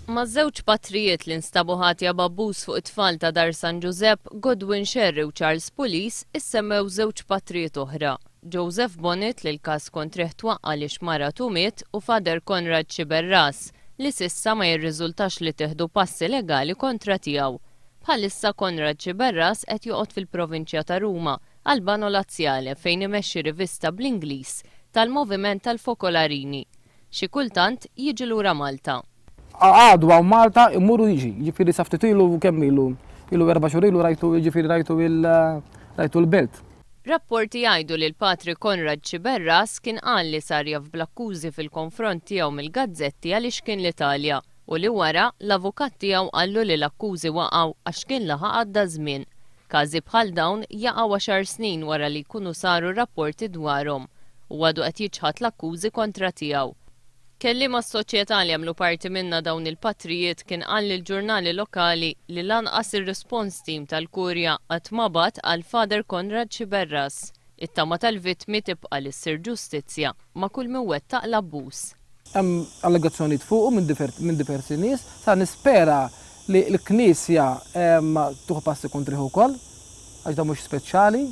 Maż-żewġ patrijiet li nstabu ħatja b'abbuż fuq it-tfal ta' Dar San Ġużepp, Godwin Scerri u Charles Pulis, issemmew żewġ patrijiet oħra, Joseph Bonnet li l-każ kontrih twaqqa' għaliex maratu miet u Father Konrad Sciberras li s'issa ma jirriżultax li ttieħdu passi legali kontra tiegħu. Bħalissa Konrad Sciberras qed joqgħod fil-provinċja ta' Ruma, Albano Laziale fejn imexxi rivista bl-Ingliż tal-Moviment tal-Fokolarini. Xi kultant jiġi lura Malta. Għadu hawn Malta imur u jiġi, jiġifieri sa ftit ilu kemm ilu, ilu erba' xhur ilu rajtu jiġifieri rajtu il rajtu l-belt. Rapporti jgħidu li l-Patri Konrad Sciberras kien qal li sar jaf bl-akkużi fil-konfront tiegħu mill-gazzetti għaliex kien l-Italja u li wara, l-avukat tiegħu qallu li l-akkużi waqgħu għax kien laħaq għadda ż-żmien. Każi bħal dawn jaqgħu għaxar snin wara li jkunu saru rapporti dwarhom. Huwa għadu qed jiċħad l-akkużi kontra tiegħu. Kelliem għas-soċjetà li jagħmlu parti minnha dawn il-patrijiet kien qal lill-ġurnali lokali li lanqas ir-response team tal-Kurja qatt ma bagħat għal Father Konrad Sciberras. It-tama tal-vittmi tibqa' li ssir ġustizzja ma' kull min wettaq l-abbuż. Hemm allegazzjonijiet fuqu minn diversi nies. Sa nispera li l-Knisja tieħu passi kontrih ukoll, għax dan mhux speċjali.